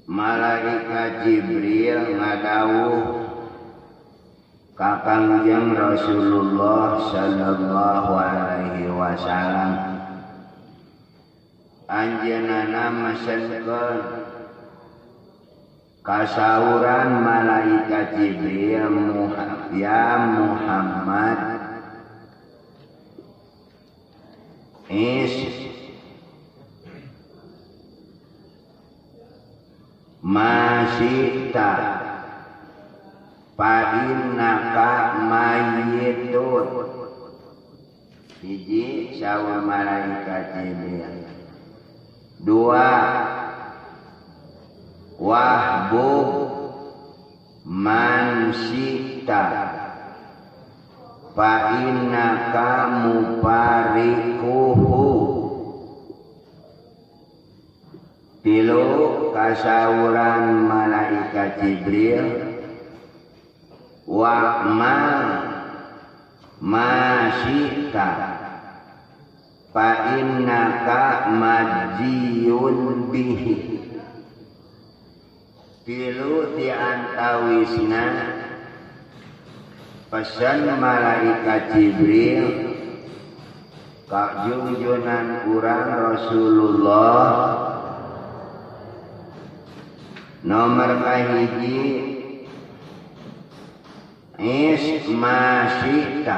Malaikat Jibril ngadawuh ka Kangjeng Rasulullah sallallahu alaihi wasallam anjeunna mesenkeun kasauran malaikat Jibril, ya Muhammad, is masita fa innaka mayyitun. Hiji saur malaikat Jibril. Dua, wahbub man syi'ta fa innaka mufarikuhu. Tilu kasauran malaikat Jibril, wa'mal ma syi'ta fa innaka majiyun bihi. Tilu di antawisna pesan malaikat Jibril ka junjunan urang Rasulullah. Nomor kahiji, is masita,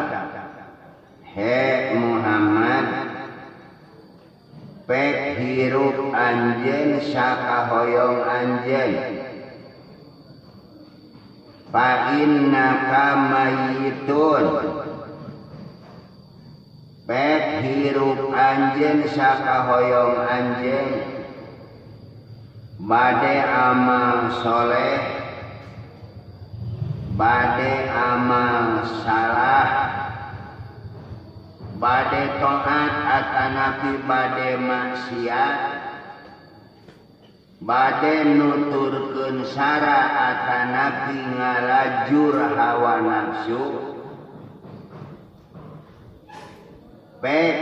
he Muhammad, pek hirup anjeun sakahoyong anjeun, fa innaka mayyitun, pek hirup anjeun sakahoyong anjeun, bade amal soleh, bade amal salah, bade taat atanapi bade maksiat, bade nuturkeun sara atanapi ngalajur hawa nafsu, pek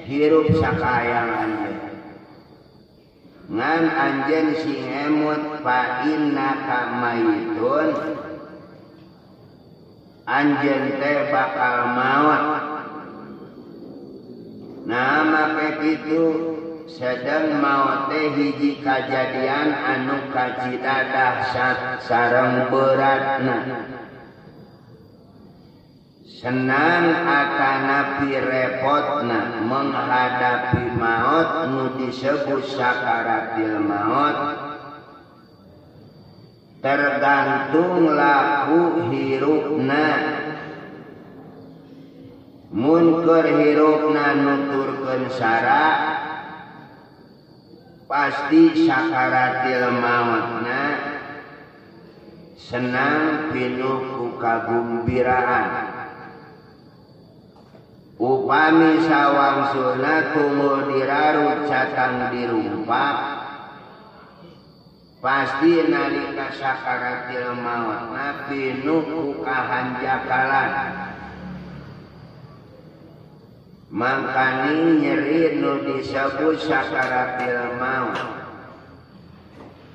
hirup sakayang anjeun. Ngan anjeun sing emut fa innaka mayyitun, anjeun teh bakal maot. Nah make kitu sedang maot teh hiji kajadian anu kacida dahsyat sareng beratna. Senang atanapi repotna menghadapi maut nu disebut sakaratil maut tergantung laku hirupna. Mun keur hirupna nuturkeun sara pasti sakaratil mautna senang pinuh ku kagumbiraan. Upami sawangsulna tunggul dirarut catang dirumpak pasti nalika sakaratil mautna pinuh ku kahanjakalan. Mangkani nyeri nu disebut sakaratil maut.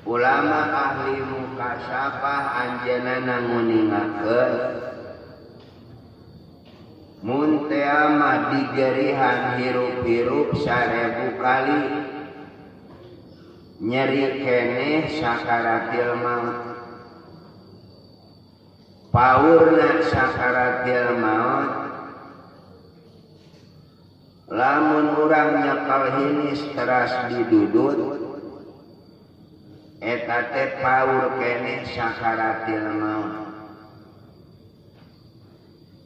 Ulama ahli mukasafah anjeunna nguningakeun mun tea mah digerihan hirup-hirup 1000 kali nyeri keneh sakaratil maut. Paurna sakaratil maut lamun urang nyekal hinis teras didudut eta teh paur keneh sakaratil maut.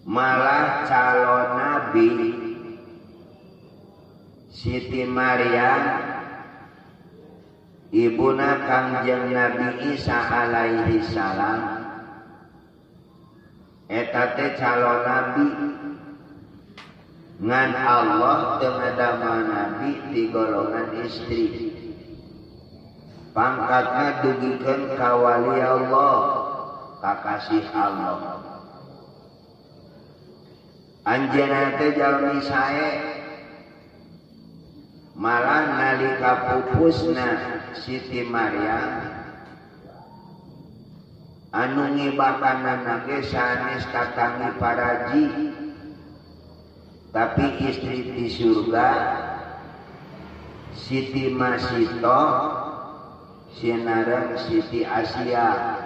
Malah calon nabi Siti Maryam ibuna Kangjeng Nabi Isa alaihi salam eta teh calon nabi, ngan Allah teu ngadamel nabi di golongan istri, pangkatna dugikeun ka wali Allah, kakasih Allah. Anjeunna teh jalmi sae, malah nalika pupusna Siti Maryam Anu ngibakanana ge sanes tatangi paraji tapi istri di surga Siti Masito sinareng Siti Asia.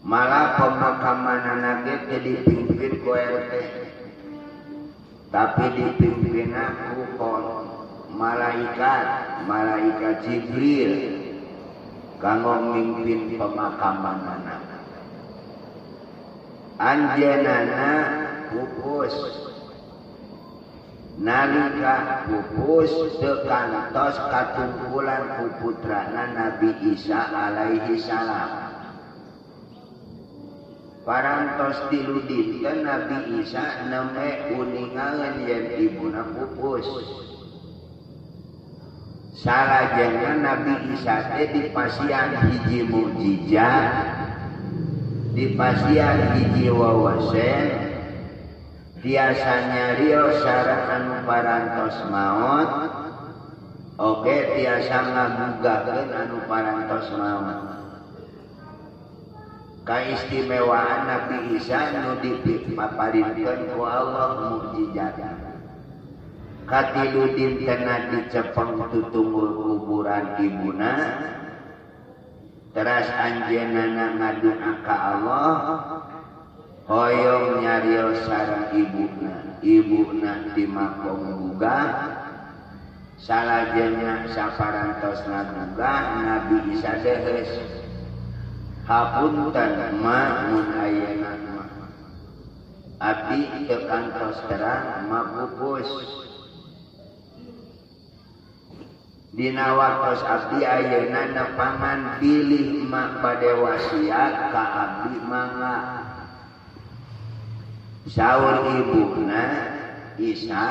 Malah pemakamanana ge teu dipimpin ku RT tapi dipimpin ku malaikat, malaikat Jibril kanggo mimpin pemakamanana. Anjeunana pupus, nalika pupus teu kantos katungkulan ku putrana Nabi Isa alaihi salam. Parantos tilu dinten Nabi Isa nembe uningaeun yen ibuna pupus. Salajengna Nabi Isa teh dipasihan hiji mukjizat, dipasihan hiji wawasen, tiasa nyarios sareng anu parantos maot, oge tiasa ngagugahkeun anu parantos maot. Kaistimewaan Nabi Isa nu dipaparinkeun ku Allah mukjizat. Katilu dintena dicepeng tutunggul kuburan ibuna, teras anjeunna ngadua ka Allah hoyong nyarios sareng ibuna, ibuna di makom gugah, salajengna saparantosna gugah Nabi Isa deheus. Hapunten ma mun ayeuna mah abdi teu kantos terang ma pupus. Dina waktos abdi ayeuna nepangan bilih ma bade wasiat ka abdi mangga. Saur ibuna Isa,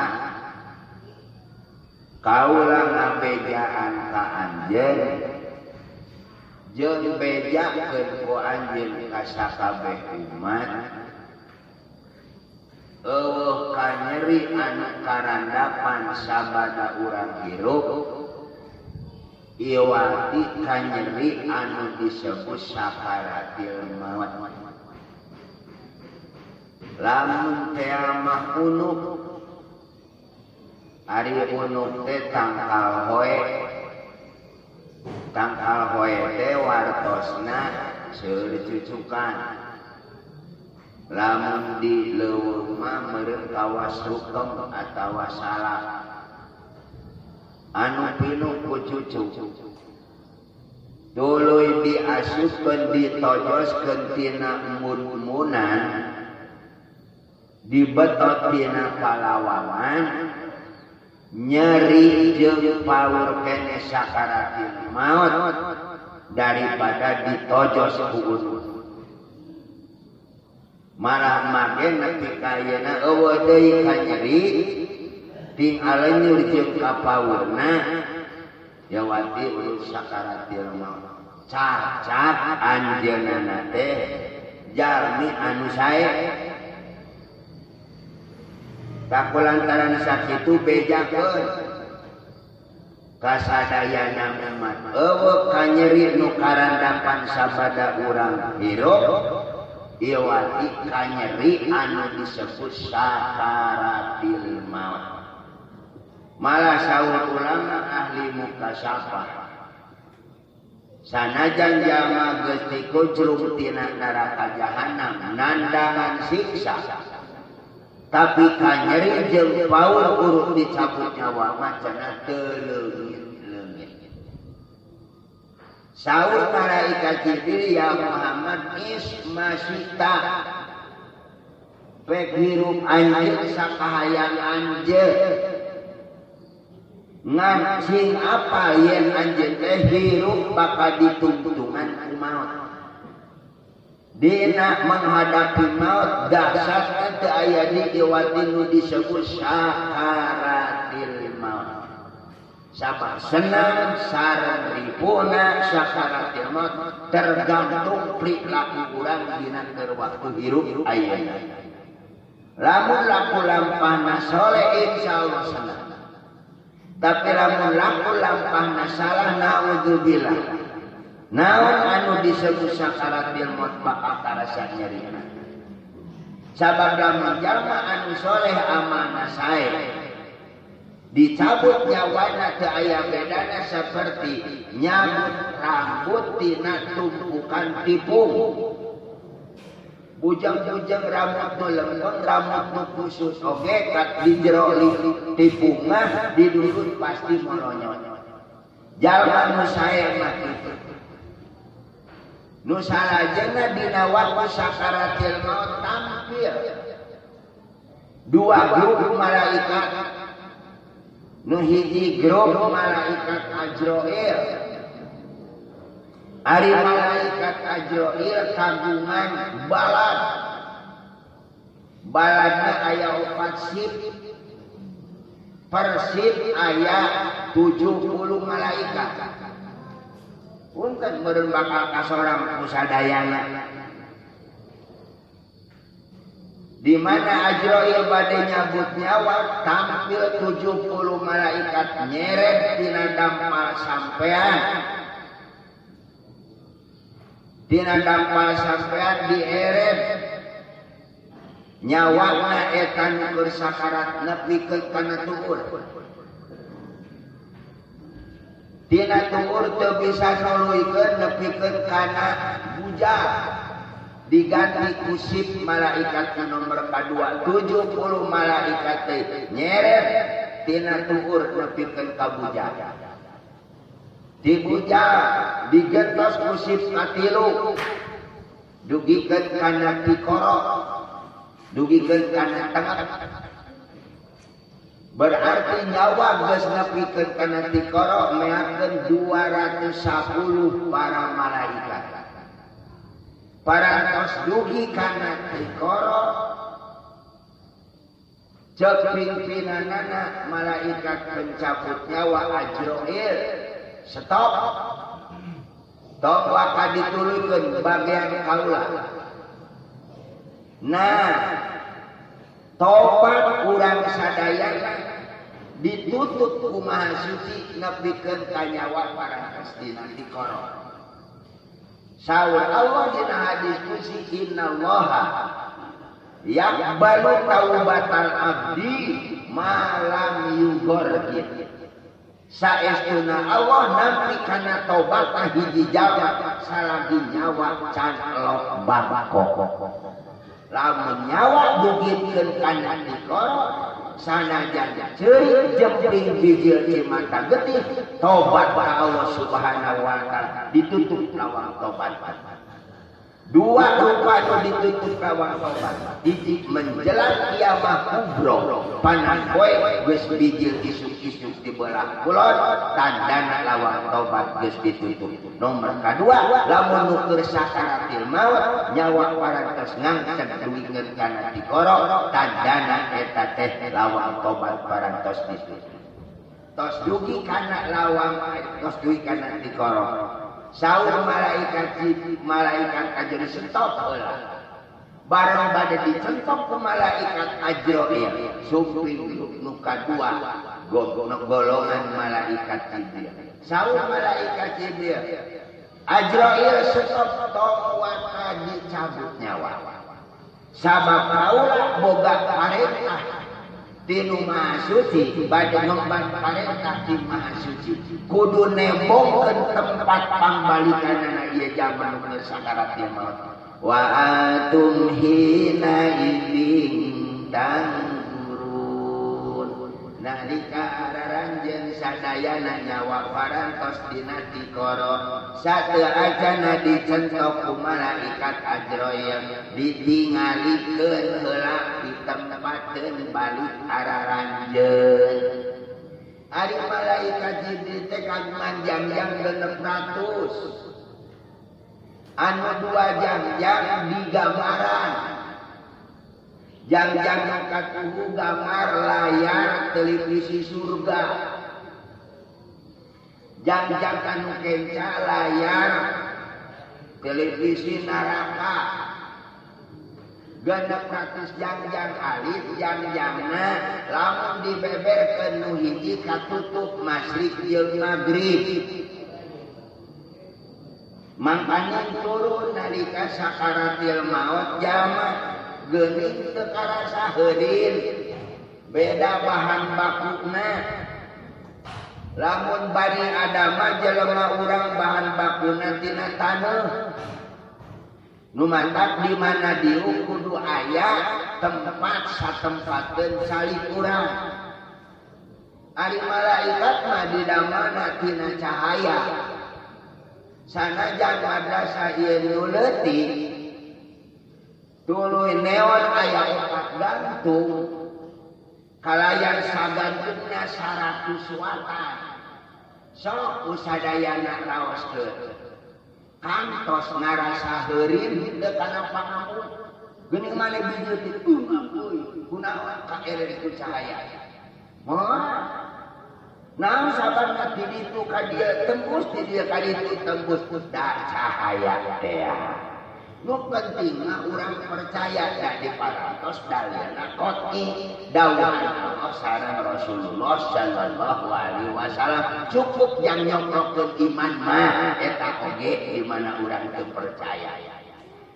kaula ngabejaan ka anjeun jeung bejakeun ku anjeun ka sakabeh umat, eueuh kanyeri anu karandapan sabada urang hirup, iwati kanyeri anu disebut sakaratil maut. Lamun teh mah unuk, ari unuk teh tangkal hoe, tangkal hoe teh wartosna seueur cucukan. Lamun di leuweung mah meureun kawas rukem atawa salak anu pinuh ku cucu. Tuluy diasupkeun ditojoskeun tina embun-embunan, dibetot tina palawangan, nyeri jeung paur kene sakaratil maut daripada ditojos ku unuk. Malah make nepi ka ayeuna eueuh deui kanyeri ting alenyur jeung kapaurna ya wati urut sakaratil maut. Cacat anjeunna teh jalmi anu sae. Takulantaran sakitu bejakeun kasadayana umat eueuh kanyeri nu karandapan sabada urang hirup, iwati kanyeri anu disebut sakaratil maut. Malah saur ulama ahli mukasafah, sanajan jalma geus dikujrung tina neraka jahanam nandangan siksa, tapi kanyeri jeung paur urut dicabut nyawa mah cenah teu leungit-leungit. Saur malaikat Jibril, ya Muhammad ismasita, pek hirup anjeun sakahayang anjeun, ngan sing apa yen anjeun teh hirup bakal ditungtungan ku maut. Dina menghadapi maut dahsyatna teu aya di iwati nu disebut sakaratil maut. Sabab senang sareng ripuna sakaratil maut tergantung perilaku urang dina keur waktu hirup ayeuna. Lamun laku lampahna soleh insyaallah senang. Tapi lamun laku lampahna salah naudzubillah. Naon anu disebut sakaratil maut bakal karasa nyerina. Sabab lamun jalma anu soleh amalna sae dicabut nyawana teu aya bedana seperti nyabut rambut tina tumpukan tipung. Bujang-bujang rambut nu lempeng, rambut nu khusus oge kat di jero tipung mah didurut pasti moronyot. Jalma nu sae mah kitu. Nu salajengna dina waktu sakaratil maut tampil dua grup malaikat. Nu hiji grup malaikat Azrail. Ari malaikat Azrail kagungan balad. Baladna aya 4 sip. Per sip aya 70 malaikat. Punten meureun bakal kasorang ku sadayana. Di mana Azrail bade nyabut nyawa tampil 70 malaikat nyeret tina dampal sampean. Dina dampal sampean dieret nyawana eta nu keur sakarat nepikeun kana tuur. Dina tuur teu bisa nuluykeun nepikeun kana bujang. Diganti ku sip malaikat nu nomor kadua 70 malaikat teh nyeret tina tuur nepikeun ka bujang. Dibujang digentos ku sip katilu dugikeun kana tikoro, dugikeun kana tengah. Berarti nyawa geus nepikeun kana tikoro meakeun 210 para malaikat. Parantos dugi kana tikoro ceuk pimpinanana malaikat pencabut nyawa Azrail stop. Tong waka dituluykeun bagian kaula. Nah, tobat urang sadayana ditutup ku Maha Suci nepikeun ka nyawa parantos dina tikoro. Saur Allah dina hadis qudsi innallaha yaqbalu taubatal abdi ma lam yughargir. Saestuna Allah nampi kana tobat hiji jalma salagi nyawa can lok bako. Lamun nyawa dugikeun kana tikoro sanajan ceurik jempling bijil cimata getih tobat ka Allah Subhanahu wa taala ditutup lawang tobat. Dua rupa nu ditutup lawang tobat. Hiji menjelang kiamah kubro panah poe geus bijil isuk-isuk di belah kulon tandana lawang tobat geus ditutup. Nomor kadua lamun nu keur sakaratil maut nyawa parantos ngangseg dugikeun kana tikoro tandana eta teh lawang tobat parantos ditutup. Tos dugi kana lawang tos dugi kana tikoro. Saur malaikat malaikat aja disentok heula. Barang bade dicentok ku malaikat Azrail sumping nu kadua golongan malaikat Jibril. Saur malaikat Jibril, Azrail stop tong waka dicabut nyawa. Sabab kaula boga parentah tinu Maha Suci bade ngemban parentah ti Maha Suci kudu nembongkeun tempat pangbalikanana ieu jalma nu keur sakaratil maut. Wa atum hina idzin tangurun. Nalika araranjeun sadayana nyawa parantos dina tikoro sateu acana dicentok ku malaikat Azrail ditingalikeun heula ditempateun balik araranjeun. Ari malaikat Jibril teh kagungan jang-jang 600 anu 2 jang-jang digambaran. Jang-jang nu katuhu gambar layar televisi surga. Jang-jang anu kenca layar televisi neraka. 600 jang-jang alit jang-jangna lamun dibeberkeun nu hiji katutup masyrik jeung magrib. Mangkaning turun nalika sakaratil maut jalma geuning teu karasa heurin. Beda bahan bakuna. Lamun bani Adam jelema urang bahan bakuna tina taneuh. Nu mantak di mana diuk kudu aya tempat satempateun salih urang. Ari malaikat mah didamana tina cahaya. Sanajan madrasah ieu nu leutik tuluy neon aya opat gantung kalayan sagantungna 100 watt. Sok usadayana raoskeun. Kantos ngarasa heurin teu kana pangampun. Geuning maneh bijil teh euy kunaon kaereun ku cahaya. Moal naon sababna ti ditu ka dieu tembus ti dieu ka ditu tembus da cahaya teh. Nu penting mah urang percaya da diparantos dalilna qot'i dawuhan Allah sareng Rasulullah sallallahu alaihi wasallam. Cukup yang nyokrokeun iman mah eta oge di mana urang teu percaya.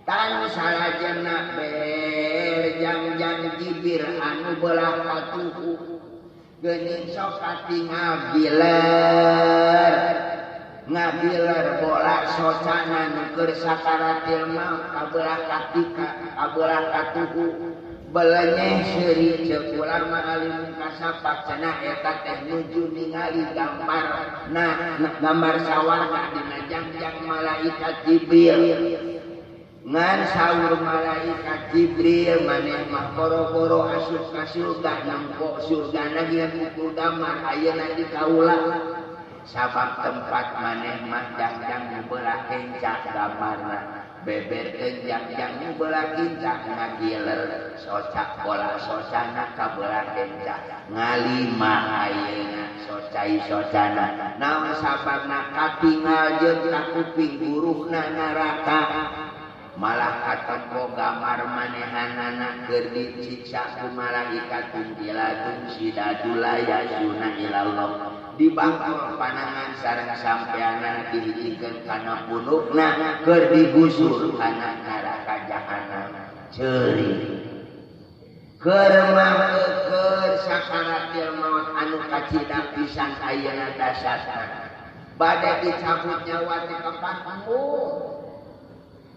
Tan salajengna berjang-jang jibir anu belah katuhu geuning sok katingal giler ngagiler bola socana nu keur sakaratil maut kabelah katika kabelah katuhu belenyeh seuri ceuk ulama alim kasapak cenah eta teh nuju ningali gambar nah gambar sawarga dina jangjang malaikat Jibril. Ngan saur malaikat Jibril maneh mah boro-boro asup ka surga nempo surgana ge pukul damar ayeuna di kaula. Sabab tempat maneh mah jangjang nu belah kenca gambarna beberkeun jangjang nu belah kenca ngagiler soca bola socana ka belah kenca ngalima ayeuna socai socana naon sababna katingal jeung ka kuping buruhna neraka malah katempo gambar manehanana keur disiksa ku malaikat tunjilatun sidadula yasuna ilallah di bangkul panangan sareng sampeanana dihijikeun kana punukna keur digusur kana neraka jahanam ceurik keur mah keur sakaratil maut anu kacida pisan ayeuna dasarna bade dicabut nyawa teh kapan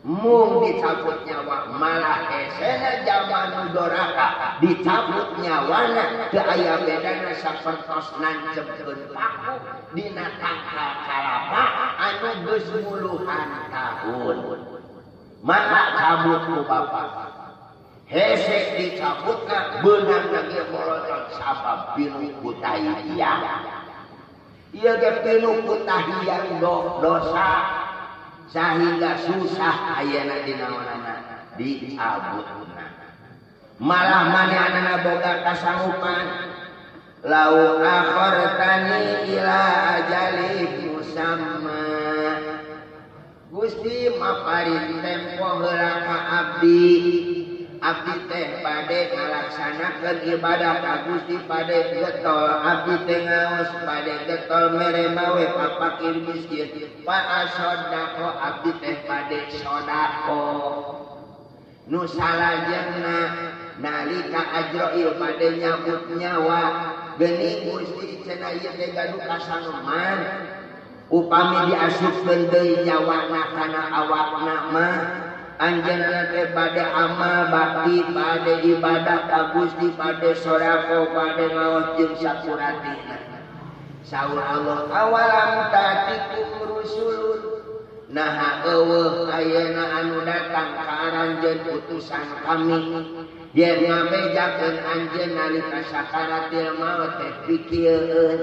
mung dicabut nyawa malah hesena jalma nu doraka dicabut nyawana teu aya bedana sapertos nancepkeun paku dina tangkal kalapa anu geus puluhan tahun. Maka cabut ku bapak hese dicabutna beunang ge molotot sabab pinuh ku tahiya. Ieu ge pinuh ku tahiya dosa sehingga susah ayeuna dinaonana dicabutna. Malah manehanana boga kasanggupan lau akhartani ila ajalin musamma. Gusti maparin tempo heula ka abdi. Abdi teh bade ngalaksanakeun ibadah ka Gusti bade getol abdi teh ngaos bade getol mere mawe ka fakir miskin fa asodako abdi teh bade sodako nu salajengna nalika Ajrail bade nyabut nyawa geuning Gusti cenah ieu teh gaduh kasaneman upami diasupkeun deui nyawana kana awakna mah anjeunna teh bade amal bakti bade ibadah ka Gusti bade sodako bade ngaos jeung sakuratina. Saur Allah awalam tatikum rusulun naha eueuh ayeuna anu datang ka aranjeun utusan kami yen ngabejakeun anjeun nalika sakaratil maut teh pikieun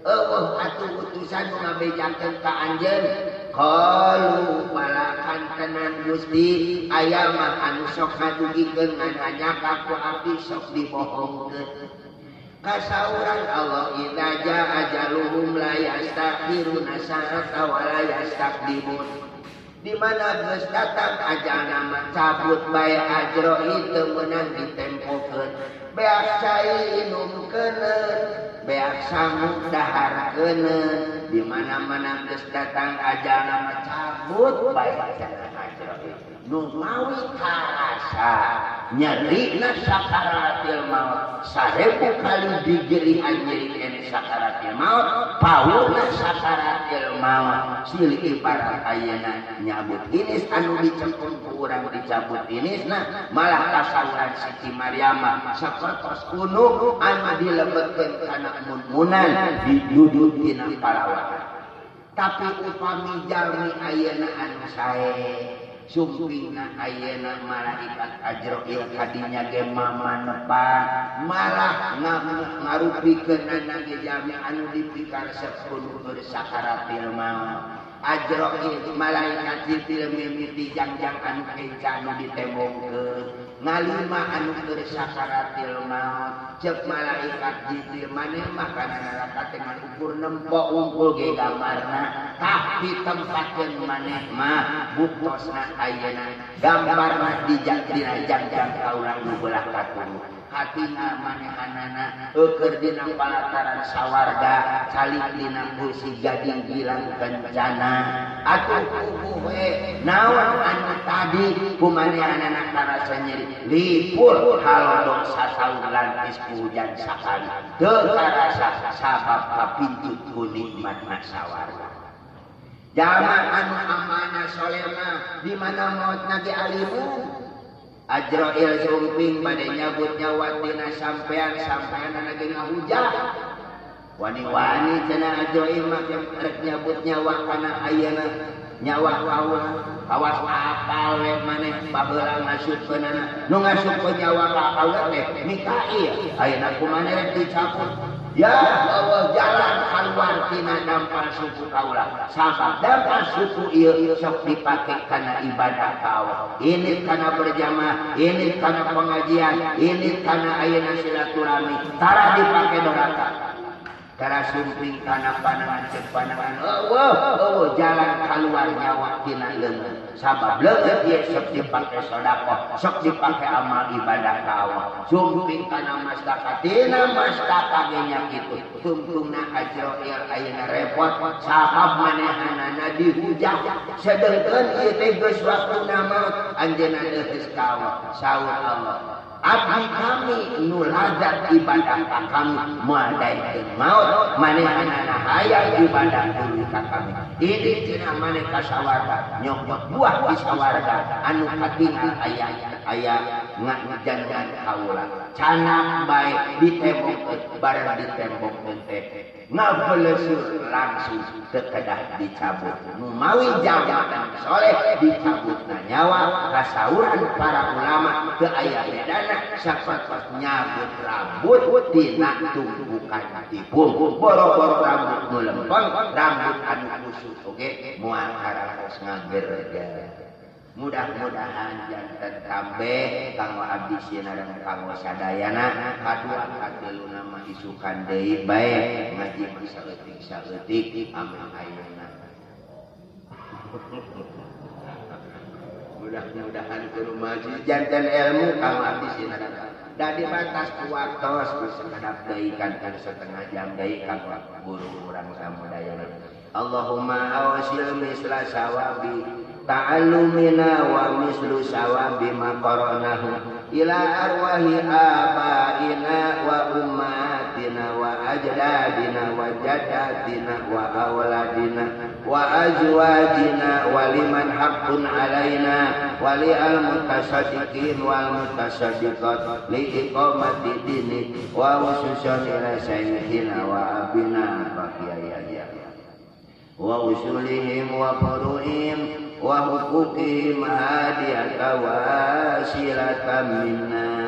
eueuh atuh utusan nu ngabejakeun ka anjeun. Qalu balakan tenan Gusti aya mah anu sok ngadugikeun ngan hanya ku abdi sok dibohongkeun. Kasauran Allah idza jaa ajaluhum la yastakhiruna sa'atan wa la yastaqdimun. Di mana geus datang ajalna mah cabut bae Ajrail teu meunang ditempokeun. Beak cai inumkeuneun. beak sangu dahar keuneun di mana-mana geus datang ajalna mah cabut bae cenah Azrail nu mawi karasa nyerina sakaratil maut 1000 kali digerihan nyeri keneh sakaratil maut pauna sakaratil maut silih ibarat ayeuna nyabut inis anu dicepun ku urang dicabut inisna malah kasauran Siti Maryamah sapertos kuno anu dilebetkeun kana mun-munan didudut dina palawakan tapi upami jalmi ayeuna anu sae sumpingna ayeuna malaikat Azrail kadinya ge mamanepan malah ngarupikeunana ge jalmi anu dipikaresep kudu keur sakaratil maut Azrail malaikat Jibril mimiti jangjang anu kenca anu ditembongkeun ngalima anu keur sakaratil maut ceuk malaikat Jibril maneh mah kana neraka teh ngan ukur nempo unggul ge gambarna tah ditempatkeun maneh mah buktosna ayeuna gambarna dina jangjang kaula nu belah katuru katingal manehanana eueur dina palataran sawarga calik dina kursi gading gilang kencana atuh puguh we naon anu tadi kumanehanana karasa nyeri lipur halodok sasaur lantis ku hujan sakali teu karasa sabab kapincut ku nikmatna sawarga jalma anu amanah soleh mah di mana maotna ge alimun Azrail sumping bade nyabut nyawa tina sampean sampeanana ge ngahujat wani-wani cenah Azrail mah rek nyabut nyawa kana ayeuna nyawa kaula awas apal we maneh baheula ngasupkeunana nu ngasupkeun nyawa ka kaula teh Mikail ayeuna kumaha rek dicabut ya Allah jalan keluar tina dampal suku kaula sabab dampal suku ieu sok dipake kana ibadah ka Allah ini kana berjamaah ini kana pengajian ini kana ayeuna silaturahmi tara dipake doraka tara sumping kana panangan ceuk panangan eueuh jalan keluar nyawa tina leungeun sabab leungeun ieu sok dipake sedekah sok dipake amal ibadah ka Allah sumping kana mastaka tina mastaka ge nya kitu tungtungna Azrail ayeuna repot sabab manehanana dihujat sedengkeun ieu teh geus waktuna maut anjeunna leuheus ka Allah saur Allah abdi kami nu lazat ibadah ka kami moal daekeun maut manehanana hayang ibadah tuluy ka kami ini cenah maneh ka sawarga nyokot buah di sawarga anu katingal aya aya ngajangan kaula canak bae ditembokkeun bareng ditembokkeun teh ngabeleseur langsung teu kedah dicabut nu mawi jalma anu soleh dicabutna nyawa kasauran para ulama teu aya bedana sapertos nyabut rambut tina tumpukan tibung boro-boro rambut nu lempeng rambut anu kusut oge moal karaos ngagerger mudah-mudahan janten kabeh kanggo abdi sieun kanggo sadayana kadua kateluna mah isukan deui bae ngaji mah saeutik-saeutik amin ayeuna mudah-mudahan kudu maju janten ilmu kanggo abdi sieun da dibatas ku waktos sakedap deui kan setengah jam deui kanggo guru urang samudayana Allahumma awsil misla sawabi ta'allumina wa mislu sawabi ma qara'nahu ila arwahi abaina wa ummatina wa ajdadina wa jaddatina wa awladina wa azwajina wa liman haqqun alaina wa li al-mutasaddiqin wal mutasaddiqat li iqamati dini wa khususan ila sayyidina wa abina baqiyaya wa usulihim wa furu'ihim wa huquqihim hadiyata wasilatan minna.